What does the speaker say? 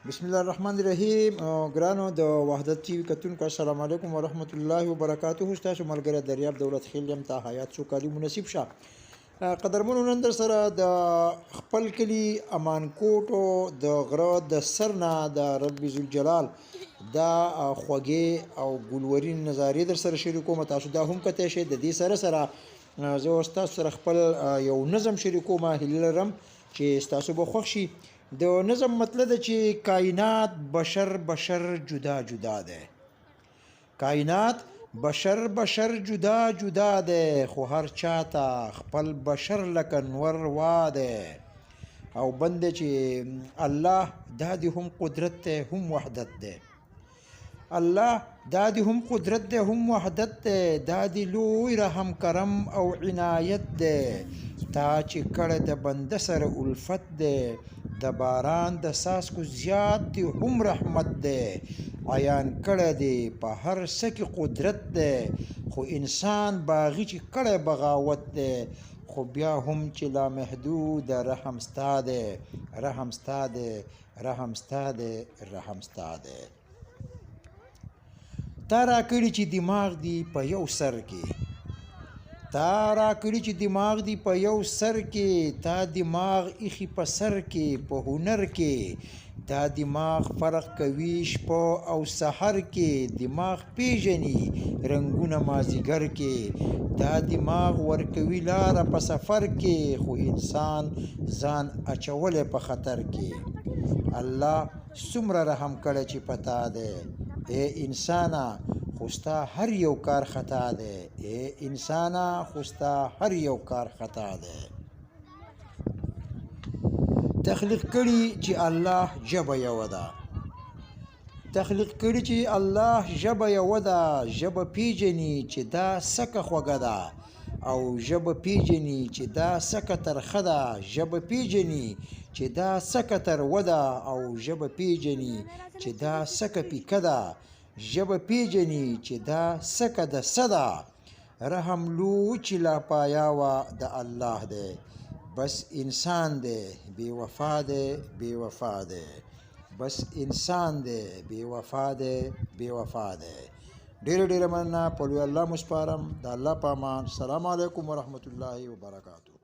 بسم الله الرحمن الرحیم. ګرانو د وحدت ټي وي کتونکو، السلام علیکم ورحمت الله وبرکاته. ستاسو ملګری دریاب دولت خیل یم. ته حیات سوکالي مو نصیب شه. قدرمنو، نن در سره د خپل کلي امانکوټو د غره د سر نه د رب ذوالجلال دا خوږې او ګلورین نظارې در سره شریکوم. تاسو دا هم کتی شئ. د دې سره سره زه ستاسو سره خپل یو نظم شریکوم. هیله لرم چې ستاسو به خوښ شي. د نظم مطلب ده چې کائنات بشر بشر جدا جدا ده، کائنات بشر بشر جدا جدا ده، خو هر چاته خپل بشر لکه نور وا ده. او بنده چې الله دا دی هم قدرت ده هم وحدت ده، الله دا دی هم قدرت دی هم وحدت دی، دا دی لوی رحم کرم او عنایت دی. تا چې کړی د بنده سره الفت دی، د باران د څاڅکو زیات دی هم رحمت دی. عیان کړی دی په هر څه کې قدرت دی، خو انسان باغي چې کړی بغاوت دی. خو بیا هم چې لا محدود رحم ستا دی، رحم ستا دی، رحم ستا دی، رحم ستا دی. تا راکړي چې دماغ دی په یو سر کې، تا راکړي چې دماغ دی په یو سر کې، تا دماغ ایښي په سر کې په هنر کې. دا دماغ فرق کوي شپه او سحر کې، دماغ پیژني رنګونه مازیګر کې. دا دماغ ورکوي لاره په سفر کې، خو انسان ځان اچولی په خطر کې. الله څومره رحم کړی چې پتا دی ای انسانه، خو ستا هر یو کار خطا دی. ای انسانه، خو ستا هر یو کار خطا دی. تخلیق کړي چې الله ژبه یوه ده، تخلیق کړي چې الله ژبه یوه ده، ژبه پیژني چې دا سکه خوږه ده، او ژبه پیژني چې دا سکه ترخه ده، ژبه پیژني چې دا سکه تروه ده، او ژبه پیژني چې دا سکه پیکه ده، ژبه پیژني چې دا سکه د څه ده. رحم لوی چې لا پایا وه د الله دی، بس انسان دی بې وفا دی، بې وفا دی، بس انسان دی بې وفا دی، بې وفا دی. ډېره ډېره مننه. په لوی الله مو سپارم. د الله په امان. السلام علیکم ورحمت الله وبرکاتو.